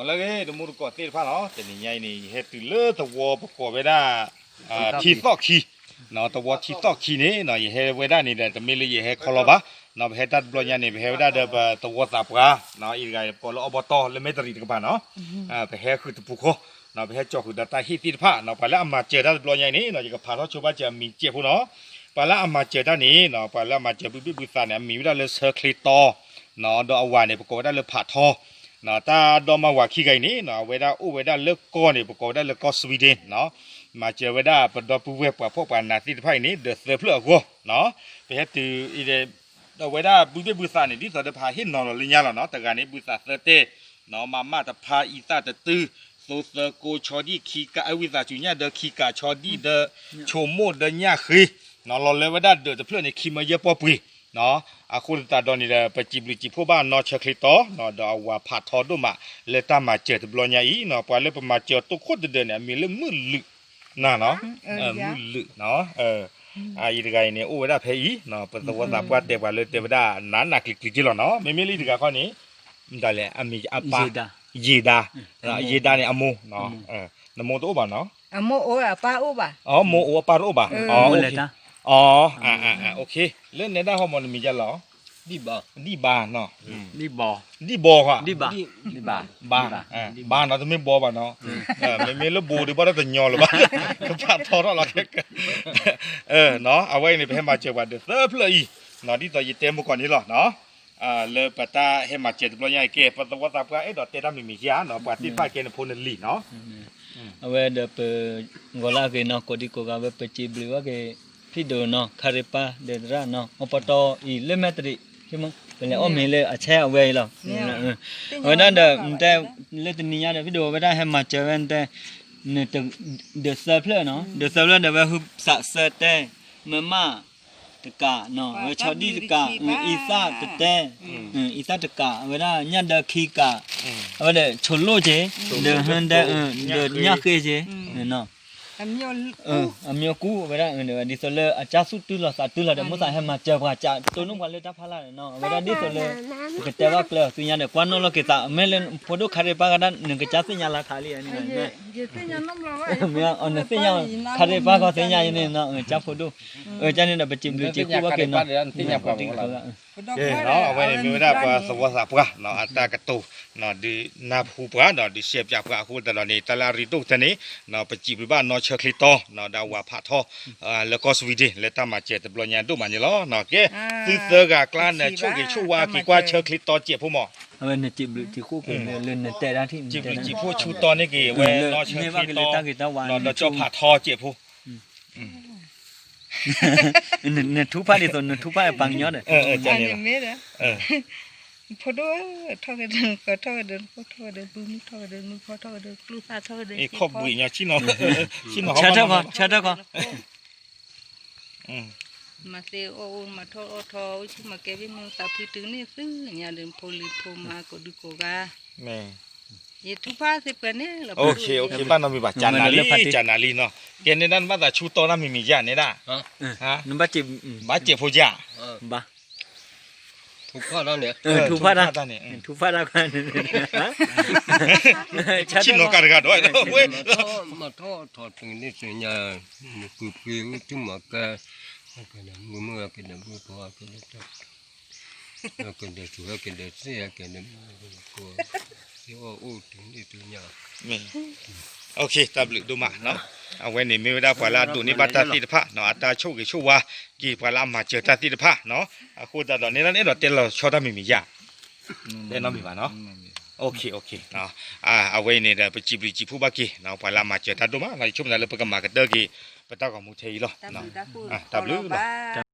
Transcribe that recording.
လၢဂ့ၤ တမူတကိးသ့ၣ်တဖၣ်လီၤ. တနံၤညါအံၤန့ၣ် ယဟဲတုၤလၢသဝီပကိးဝဲဒၣ် ထံသီၣ်ခံ, သဝီထံသီၣ်ခံန့ၣ် ယဟဲဝဲဒၣ်န့ၣ်ဒီး တမ့ၢ်လၢယဟဲခီလီၤဘၣ်, ပဟဲတၢ်တဘျီညါန့ၣ် ပဟဲဝဲဒၣ်ဒီးပသဝီသးပှၢ် အံၤတဂၤကိးလၢအီဘီတီၢ်လၢမဲၣ်တရံးတကပၤနီၤ, ပဟဲဃုာ်တပူၤဃီ, ပဟဲကၠီဃုာ်ဒီးတၢ်ဟ့ၣ်သ့ၣ်တဖၣ် ပှၤလၢအမၤစၢၤတၢ်တဘျီညါအံၤန့ၣ် ယကဖးထီၣ်ဆိဘၣ်စၢၤအမံၤစဲးဖိနီၤ, ပှၤလၢအမၤစၢၤတၢ်န့ၣ် ပှၤလၢအမၤစၢၤဘုဘ့ၣ်ဘုသးန့ၣ် အမံၤဝဲဒၣ်လၢဆၢချ့တီ ဒီးအဝၤန့ၣ် ပကိးဝဲဒၣ်လၢဖးထီ, တၢ်ဒီမါဝၤခံဂၤအံၤန့ၣ် အဝဲဒၣ်အိၣ်ဝဲဒၣ်လၢကီၢ်န့ၣ် ပကိးဝဲဒၣ်လၢကီၢ် Sweden မၤစၢၤဝဲဒၣ်ပဒီပုၢ်ဝဲၢ်ပှၤဖှီၣ်ပှၤနးသ့ၣ်တဖၣ်အံၤန့ၣ် ဒီးသၢဖျၢၣ်အဂီၢ်, ပဟဲတုၤအံၤ ဒီးဝဲဒၣ်ဘုဘ့ၣ်ဘုသးန့ၣ် ဒ်သိးဒီးပဟးဟ့ၣ်နီၤလီၤလၢညါလီၤနီၤ, တဂၤန့ၣ် ဘုသးသၢတဲာ်, မၤမၣ်တဖါ အံသၣ်တတု, သိသၢကိ ဆီဒံၣ်ခံကး အဝံသးစူၤညၣ်ဒီးခံကး ဆီဒံၣ်ဒီး ဆိမိၣ်ဒီးညၣ်ဃ့, လီၤလၢဝဲဒၣ်ဒၢးတဖျၢၣ်န့ၣ် ခံမၢယဲၢ်ပီၢ်ပှ့ၤ, အဃိသတးဒီးန့ၣ်ဒီး ပစံးဘျုးစံးဖှိၣ်ဘၣ်နီၢ်ဆၢချ့တီ ဒီးအဝၤဖးထီဒိၣ်မးလၢတၢ်မၤစၢၤတဘျီညါအံၤ, ပှၤလၢပမၤစၢၤတိခိၣ်တဒၢးန့ၣ် အမံၤလၢမုၢ်လုာ်နၤနီၤ, မုၢ်လုာ်နီၤ, အံၤတဂၤအံၤန့ၣ် အိၣ်ဝဲဒၣ်ဖဲအံၤ, ပသဝီသးပှၢ်တဲပှၤလၢတဲဝဲဒၣ် နးနးကျံၤကျံၤက့လီၤနီၤ, မ့မ့ၢ်လၢအံၤတဂၤခီန့ၣ် မတၤလဲၣ် အမံၤအပၢ်, ယ့ၤဒါ, ယ့ၤဒါန့ၣ်အမိၢ်, နမိၢ်တအိၣ်ဘၣ်နီၤ, အမိၢ်အိၣ်အပၢ်တအိၣ်ဘၣ်, လၢနဲဒၣ်ဟီမီၤနမံၤယါလီၤ, ဒံၣ်ဘါနီၤ, ဒံၣ်ဘါ, ဘါ, ဘါနီၤ တမ့ၢ်ဘီဘၣ်နီၤ, မ့မ့ၢ်လၢဘိးဒံးဘၣ်ဒီးတညီလၢၤဘၣ်, ကဖးထီထီၣ်လီၤ, အဝဲအံၤန့ၣ် ပဟဲမၤစၢၤပှၤဒၢးသၢဖျၢၣ်အံၤ, ဒ်သိးယတဲမုၢ်ကီၢ်န့ၣ်လီၤနီၤ, လၢပတၢ်ဟဲမၤစၢၤတဘျီညါအံၤကဲ ပသဝီသးပှၢ်အဲၣ်ဒိးတဲတၢ်မံၤမံၤယါနီၤ, ပှၤသ့ၣ်တဖၣ်ကဲနဖိနလံၤနီၤ, အဝဲဒီးပ ဂီၤလၢအဂ့ၤနီၤ ကိးဒံကိးဂၤဝဲပစံးဘျုးဘၣ်က့ၤ ဖံဒိၣ်နီၤ ခရံပါ ဒီးသရၣ်နီၤ အီပီတီအံၤလၢမဲၣ်တရံး, ပလဲၤအီၣ်မ့ၤလၢအဆဲအဝဲအံၤလီၤ, အဝဲဒၣ်ဒီး လၢတနံၤညါဒီး ဖံဒိၣ်ဝဲဒၣ်ဟဲမၤစၢၤဝဲတဲ ဒၢးသၢဖျၢၣ်နီၤ, ဒၢးသၢဖျၢၣ်ဒီးဝဲဟုသးစၢတဲ မမၣ်တကးနီၤ, ဝဲဆီဒံၣ်တကး, အံသၣ်တတဲ, အံသၣ်တကး, အဝဲဒၣ်ညၣ်ဒၢခံကး, အဝဲဒီးဆိးလိၣ်က့ၤ, ဒီးဟဲဒၢး, ဒီးညၣ်ဃ့က့ၤ, အမ့ၢ်ကူ အဝဲဒၣ် ဒ်သိးလၢအကၢ်သူၣ်တုၤလီၤသးတုၤလီၤဒီး မိၣ်သးဟဲမၤစၢၤပှၤကးတိၢ်နီၣ်ပှၤလၢတၢ်ဖးလၢ်နီၤ, အဝဲဒၣ်ဒ်သိးလၢ ပကတဲဘၣ်ကျဲအီၤသုညါဒီး ကွၢ်နီၣ်လီၤက့ၤသး မ့ၢ်လၢဖိဒိၣ်ခါရံပၢ်ကဒၣ် နကစၢ်သ့ၣ်ညါလၢခါလံန့ၣ်, မ့ၢ်အီၤနသ့ၣ်ညါ ခါရံပၢ်ကီၢ်သ့ၣ်ညါအံၤန့ၣ်နီၤ ကၢ်ဖိဒိၣ်, ကန့ၣ်ဒီး ပစံးဘျုးစံးဖှိၣ်ဘၣ်က့ၤနီၤ, အဝဲန့ၣ်မ့ၢ်ဝဲဒၣ်ပှၤသဝီသးပှၢ် အတၢ်ကတိၤ ဒုးနၢ်ဟူပှၤဒီး ဒုးရှဲပၠးပှၤအဃိသတးဒီးန့ၣ် တၢ်လၢအရ့ဒိၣ်ကတၢၢ်န့ၣ် ပစံးဘျုးဘၣ်နီၢ်ဆၢချ့တီ ဒီးအဝၤဖးထီ လၢကီၢ် Sweden လၢတၢ်မၤစၢၤတဘျီညါဒိၣ်မးန့ၣ်လီၤ. ကဲ သုသၢဂၤကျါန့ၣ် ဆိၣ်ဂ့ၤဆိၣ်ဝါက့ၤကွၢ်ဆၢချ့တီစဲးဖိမး, အဝဲန့ၣ်စံးဘျုးစံးဖှိၣ်က့ၤလၢ လၢနတဲဒၣ်ထံၣ် စံးဘျုးစံးဖှိၣ်ဆူတီန့ၣ်က့ၤ အဝဲနီၢ်ဆၢချ့တီ ဒီးကၠီဖးထီစဲးဖိ နထူဖၣ်ဒ်သိး နထူဖၣ်ပှၤကညီဒီး ဖိဒိၣ် ထီၣ်ကဒီး နဖိထီၣ်ကဒီး နဖိထီၣ်ကဒီး မုၢ်ထီၣ်ကဒီး မုၢ်ဖီထီၣ်ကဒီး ကျိသၣ်ထီၣ်ကဒီး ခီၣ်ဘှံးညီ ဆံၣ်နီၤ ဆံၣ်နီၤ ဆၢထၢၣ်ခီ ဆၢထၢၣ်ခီ မၤသ့အီၣ်အိၣ် မၤထီၣ်အီၣ်ထီ အိၣ်ဆူၣ်မၤကဲဘ့ၣ်မုၢ်သးဖုတုၤန့ၣ် သုညါဒီးဖိလံၤဖိမါကိးဒုကိးဂၤ ယထူဖၣ်သ့ပှဲၤန့ၣ်လီၤ ဘၣ်နီတမံၤဘၣ် ကနၤလံ ကနၤလံနီၤ ကဲန့ၣ်ဒၣ်နဘၣ်သးဆူတီတၢ်မံၤမံၤယၤန့ၣ်ဒၣ် ဘၣ်စဲးဖိယၤ ဘၣ် ထူဖၣ်တၢ်န့ၣ် ထူဖၣ်တၢ် ထူဖၣ်တၢ် ဆံၣ်နီၤကၤတဂၤဒီး မၤထီၣ်ထီၣ်တုၤန့ၣ် သုညါ မုၢ်ကုၢ်ပှ့ၤ မုၢ်ထူၣ်မၤကဲ မုၢ်မုၢ်ကဒီး မုၢ်ဖီကဒီး ကဒီးဆူၣ် ကဒီးသ့ၣ် ကဒီးမုၢ်ကဒီးကိး သ့ၣ်အီၣ်အိၣ်တုၤန့ၣ်သုညါ တၢ်ဘျုးဒိၣ်မးနီၤ အဝဲန့ၣ်မ့ၢ်ဝဲဒၣ်ပှၤလၢအဒိးန့ၢ်ဘၣ်တၢ်သ့ၣ်တဖၣ်နီၤ အတၢ်ဆိၣ်ဂ့ၤဆိၣ်ဝါက့ၤပှၤလၢအမၤစၢၤတၢ်သ့ၣ်တဖၣ်နီၤ အဃိသတးဒီးန့ၣ် အဲၣ်ဒိးတဲလီၤဆီတၢ်မံၤမံၤယၤ တဲနီတမံၤဘၣ်နီၤ အဝဲအံၤန့ၣ်ဒီး ပစံးဘျုးစံးဖှိၣ်ဘၣ်က့ၤ ပှၤလၢအမၤစၢၤတၢ်ဒိၣ်မး ယဆိကမိၣ်သးလၢပကမၤကတၢၢ်က့ၤ ပတၢ်ဂီၤမူထဲအံၤလီၤ တၢ်ဘျုးလီၤ